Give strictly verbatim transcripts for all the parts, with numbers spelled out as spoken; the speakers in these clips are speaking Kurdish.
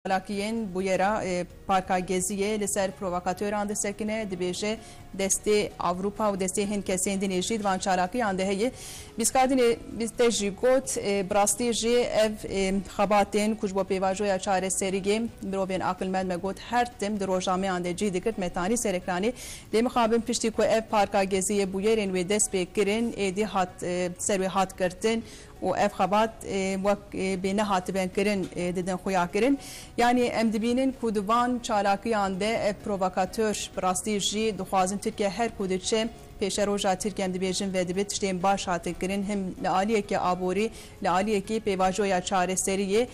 Çalakiyên bûyera, e, Parka Geziyê li ser provokatoran disekine, dibêje destê Ewropa û destê hin kesên din ê jî di van çalakiyan de heye. Bîskardinê, bîst te jî got, e, bi rastî jî ev, e, xebatên ku ji bo pêvajoya çareseriyê mirovên aqilmend me got her tim di rojnameyan de cî digirt, me tanî ser ekranê. Lê mixabin piştî ku ev Parka Geziyê bûyerên wê dest pê kirin, êdî hat, e, ser wê hat girtin û ev xebat, e, wek, e, bê nehatibin kirin, e, didin xuya kirin. Yanî em dibînin ku di van çalakiyan de ev provokator bi rastî jî dixwazin Tirkiye her ku diçe pêşeroja Tirkiye em dibêjin vedibe tiştên baş hatin kirin, him li aliyekî aborî, li aliyekî pêvajoya çareseriyê.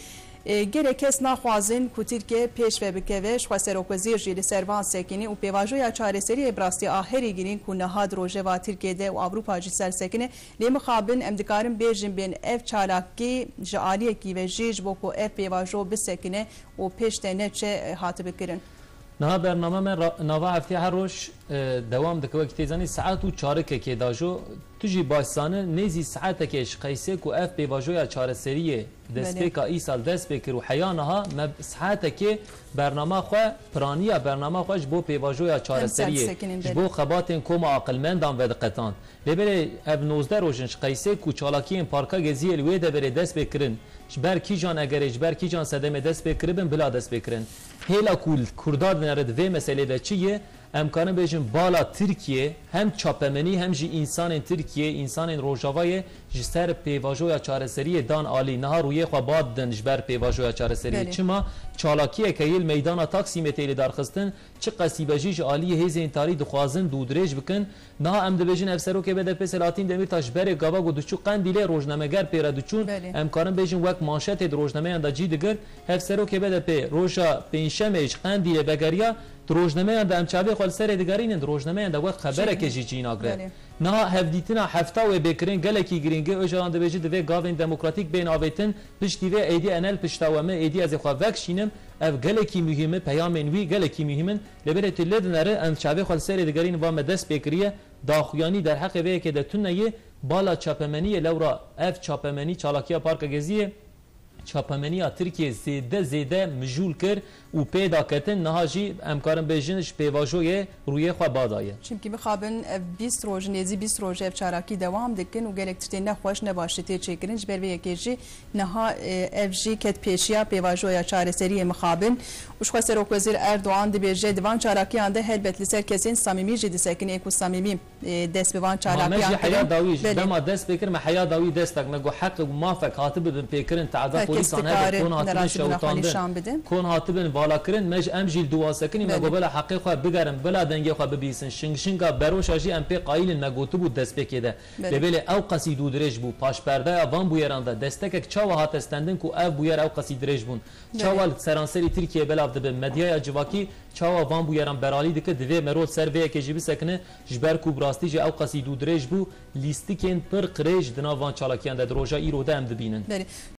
E, gelek kes naxwazin ku Tirkiye pêş ve bikeve, ji xwe serokwezîr jî li ser van sekinî û pêvajoya çareseriyê bi rastî a herî girîng ku niha di rojeva Tirkiye de û Ewropa jî ser sekine. Lê mixabin em dikarin bêjin bên ev çalakî ji aliyekî ve jî ji bo ku ev pêvajo bisekine û pêş de neçe, e, hatibe kirin. Niha bername me ra-, nava heftê her roj, e, dewam dike. Wekî tê zanî saet û çarikekê dajo. Tu jî baş zane nêzî saetekê ji qeysê ku ev pêvajoya çareseriyê destpêka îsal dest pê kir û heya niha me saetekê bernama xwe, piraniya bernama xwe ji bo pêvajoya çareseriyê, ji bo xebatên koma aqilmendan vediqetand. Lê belê ev nozdeh roj in ji qeysê ku çalakiyên Parka Geziyê li wê deverê dest pê kirin, ji ber kîjan egerê, ji ber kîjan sedemê dest pê kiribin, bila dest pê kirin. Hêla ku Kurda dinere di vê meselê de çi ye? Em karin bêjin bala Tirkiye hem çapemenî hem jî însanên Tirkiye, însanên Rojavayê ji ser pêvajoya çareseriyê dan alî. Niha rûyê xwe ba didin ji ber pêvajoya çareseriyê. Belê. Çima? Çalakiyeke yê li meydana Taksîmê tê lê darxistin, çi qesîbe jî ji aliyê hêzên tarî dixwazin dûdirêj bikin. Niha em dibêjin hevserokê B D P Selahattin Demirtaş berê gava ku diçû Qendîlê rojnameger pê re diçûn. Belê. Em karin bêjin wek manşetê di rojnameyan de cî digirt. Hevserokê B D P roja Pêncşemê ji Qendîlê vegeriya. Di rojnameyan de em çavê xwe li serê digerînin, di rojnameyan de wek xebereke jî cî nagre. Belê. Niha hevdîtina hefta wê bê kirin gelekî girîng e. Ocalan dibêje divê gavên demokratîk bên avêtin, piştî vê êdî Enel pişta we me, êdî ez ê xwe vekşînim. Ev gelekî muhîm e, peyamên wî gelekî muhîm in. Lê belê tu lê dinere, em çavê xwe li serê digerînin, va me dest pê kiriye. Daxuyanî derheqê vê yekê de tune ye. Bala çapemeniyê lewra ev çapemenî, çalakiya Parka Geziyê, çapemeniya Tirkiyê zêde zêde mijûl kir û pê da ketin. Niha jî em karin bêjin ji pêvajoyê rûyê xwe ba daye. Çimkî mixabin ev bîst roj, nêzî bîst roj ev çalakî dewam dikin û gelek tiştên nexweş, nebaş jî tê çêkirin. Ji ber vê yekê jî niha, e, ev jî ket pêşiya pêvajoya çareseriyê mixabin. Û ji xwe Serokwezîr Erdogan dibêje, di van çalakiyan de helbet li ser kesên samîmî jî disekine ku samîmî e, dest bi van çalakiyan kirin. Ma me jî heya dawî, ji dema dest pê kir, me heya dawî destek, me got heq û mafek hatibibin pêkirin, teada polîsan hebe, kon hatibin şewitandin, kon hatibin valakirin, me ji, em jî li dû wan sekinî, me got bela heqê xwe bigerin, bela dengê xwe bibîsin. Şing şinga beroşa jî em pê qayîl in, me gotibû destpêkê de. Lê belê ew qasî dûdirêj bû, paşperdeya van bûyeran de destekek çawa hate stendin ku ev bûyer ew qasî dirêj bûn? Çawa li seranserî Tirkiyeyê belav dibe? Medyaya civakî çawa van bûyeran beralî dike? Divê merov ser vê yekê jî bisekine, ji ber ku bi rastî jî ew qasî dûdirêj bû, lîstikên pir qirêj di nav van çalakiyan de di roja îro de em dibînin. Belê.